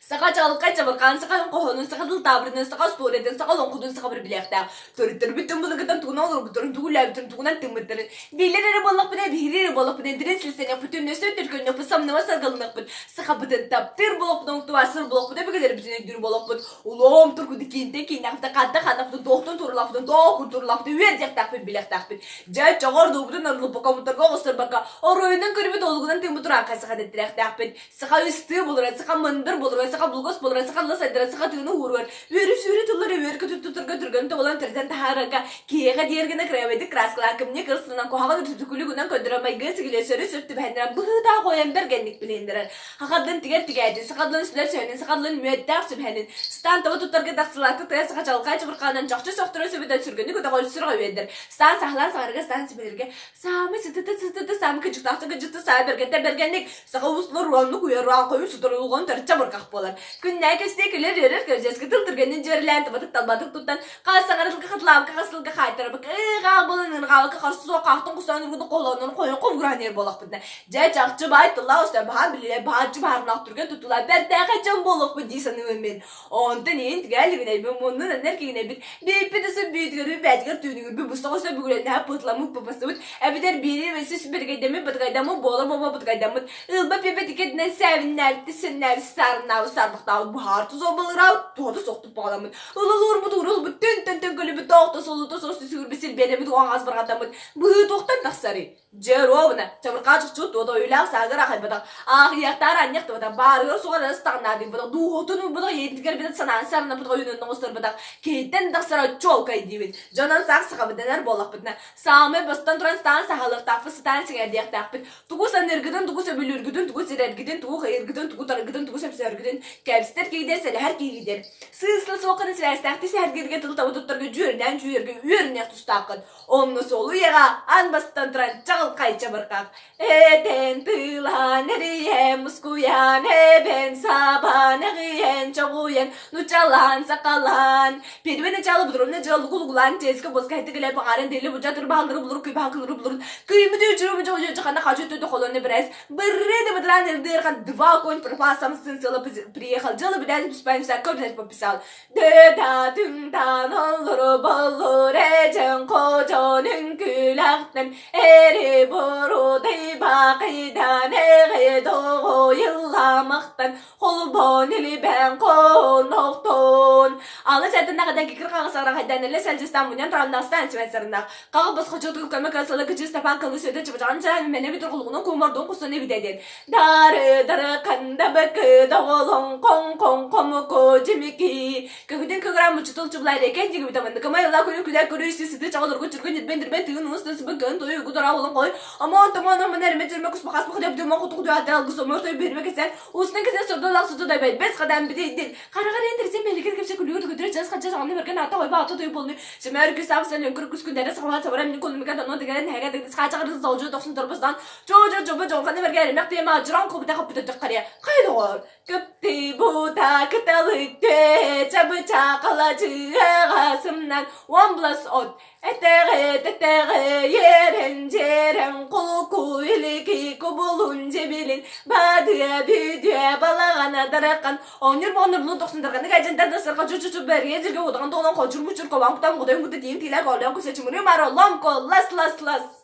Саха чаҕылхай чабырҕаан, саха хоһоонун, саха тыл таабырынын, саха остуоруйатын, саха олоҥхотун саха бары билиэхтээх. Төрүттэрбит түҥ былыргыттан тугунан олорбуттарын, тугу үлээбиттэрин, тугунан тыыммыттарын билэр эрэ буоллахпына, биһириир эрэ буоллахпына, дириҥ силистэниэхпит, түннэсэ түркөннөхпүт, самныбат саргылыныахпыт, сахабытын таптыыр буолуохпут, оҥтубаасыр буолуохпут, өбүгэлэрбитин өйдүүр буолуохпут. Улуом тургуду киинтэн кииннэхпитин, ханна ханнахпытын, туохтан туруулахпытын, тоох культуралаахпытын үөрдүөхтээхпит, билиэхтээхпит. Дьэ, чоҕор дуубутун орулуппакка, омуктарга оҕустарбакка, оройунан көрүбүт олугунан тыыммыт ураанхай саха дэттирэхтээхпит. Саха ыстыы булура, саха мындыр булура, саха булгас булура, саха тыла сайдара, саха тыыны ууругар, үөрү-сүүрү тыллары үөргө туттарга түргэн тобулан төрүтэн таһаарарга, киһиэхэ диэргэнэ кыраабайдык кырааскалаах кымньы кырсынан куһаҕан үрдүкүлүгүнэн көрдөрөр майгы сигилэ сөрү сөп түбэһиннэрэн быһыытаах ойон бэргэнник билиһиннэрэр. Хахардын тигэр тигээтин, сахалын сүлэр сөһөнүн, сахалын мүөттээх сүбэһэнин, стан таба туттарга тахсылаахтык тыа саха чалҕай чабырҕаанан чахчы сөхтөрө сөбүтэн сүргэни көтөҕөр сүрэҕэ үөрдэр. Стан саһылаан саҕарга стан сибилэргэ саамай сытыты сытыты саамай кыдьыктаахтык кыдьыкты саа бэргэнтэн бэргэнник саха ууслар уоннук уйарраан хойун сутар уйулҕан төрчө бырҕах буолар. Күннээ кэстиэ күлэр үөрэр көрдьөскө тыл түргэнин дьүөрэлээн табатык талбатык туттан хас саҥарылга хатылаабыкка хас тылга хаайтарабыкка ыыҕаах буолан ырҕаабыкка харсы суох хаахтан кустаан ургуду холоонун хойун хомугураан иһэр буолахпытына дьэ чахчы баай тыллаах өстөөн баһаан билилэр баһааччы баһаарнаах түргэн тутулаа бэртээхэй дьон буолуохпут дии саныыбын мин. Онтон иһин тигэлигинэйбин муннун аннар кигинэйбит бииппит усун бүүтүгэр бээтигэр түүнүгүрбүт бустах өсө бүгүлэннэһэ пытламмыт папасыбыт эбэтэр биири өссө бэргэйдэммит батыгайдаммыт буола буола бутугайдаммыт ылба пиэбэ тикэтинэн сээбиннээбит сэннээбит саарыннаабыт саарбахтаабыт буһаар тусол балыраабыт туһата сохтук баҕаламмыт ылылуурбут уурулбут түн түн түн тоохто солута сос түсүгүрбүт силбиэтэммит уоҥаас барҕатаммыт быһыы туохтан тахсарый Дьэ, ровно, чабырҕаа чохчу туота ойуулаах саагар аахайбатах, аахыйахтаар анньахтыбатах, баарыгар суоҕар ыстаҕнаадыйбатах, дууһатын уурбатах, ийэтигэр битэн санаан сарынаппытах, ойуунун оҥосторбатах, киһиттэн тахсара чуолкай диибин. Дьонон саах сахабытынар буоллахпытына, саамай бастан туран сытаан саһалыахтаахпыт, сытаан сэҥээрдиэхтээхпит. Тугу саныыргытын, тугу сөбүлүүргүтүн, тугу сирэргитин, тугу хайыыргытын, тугу тараргытын, тугу сөпсөһөргүтүн кэпсэтэр киһитэ, сэлэһэр киһигитэр. Сыысла суоххун сибээстээхтик сэһэргииргэ тыл таба туттарга дьүөрүнээн дьүөргэ үөрүнүөх тустааххын. Онно солуйаҕа аан бастан туран чаҕылхай чабырҕах этэн тыылаан эрийэн мускуйан эбэн сабан эҕийэн чоҕуйан нучалаан сакалаан Первый начало будурумна дьыал лугулугулаан тиэскэ боскайты кэлэ баҕаран дели бужа турбааллары булур күйбаакылары булур күймүтү үчүрү жо жо хана хачу төтө холонне бирээс бырры да быдран ирдырхан два конь пропал сам сын села приехал дело бедать беспаемся как пописал Дөтатыңтан оллуру боллур эжен кожонун күләхтен эри бурудай бакыйдан эҕи доҕуйулламахтан холбон илибэн конохтон Алы жадынағыдан кикір қағысарағайдан эле сәлжістан муньян тураннастан сибәсарынақ қағы босқочу көмек асылы кычы стапан кылы сөйді чыбыжан жан мене битір құлғының кумордун құсын эбидеден Дары дары канда быкы доголон коң коң комуку жимики Көгүтүн кыгыра мучутул чублай рекен жигибит аманды кымай ыла күнү күлэ көрүү сысы чаҕылыргы чүргүн нирбен дирбен тыгын уус тысыбын кыһын тойу угу тора улун кой омон томон омон эриме жүрмө куспа хаспа хыдап дүмөн кутук дуата алгыс омор той берме кесен уустун кесен сордон лак суту дайбай бес кадам битейдин карагар энтерсен меликер кепсе күлүгөр көтөрө жас хача саҕаны берген ата ойба ата той болну сөмөр күс сабсан лөңкүр күс күндері сахала сабара мин колумга доно деген хэгэ дэгдис хаачагырыз солжу тохсун торбустан Чоо жобо жоҕханы бэргээримэх диэмэ адьыран кубута хаппыта харыйа хайдоҕор кыптыбута кыталык чабыча халачыаҕа сымнан уон блас от этэҕэ тэтэҕэ ерен жерен кулуку илики кубулун жебилин бадыа бүдүө балаҕана дарахан оонньур бооннур булун тохсундарганы гайдьандар да сырха чу-чу-чу бэрие жирге удаган тоҕонон хочур мучур кобаан кутан кудайын кута тиин тиилээх олеон кусачымыры мара ломко лас лас лас.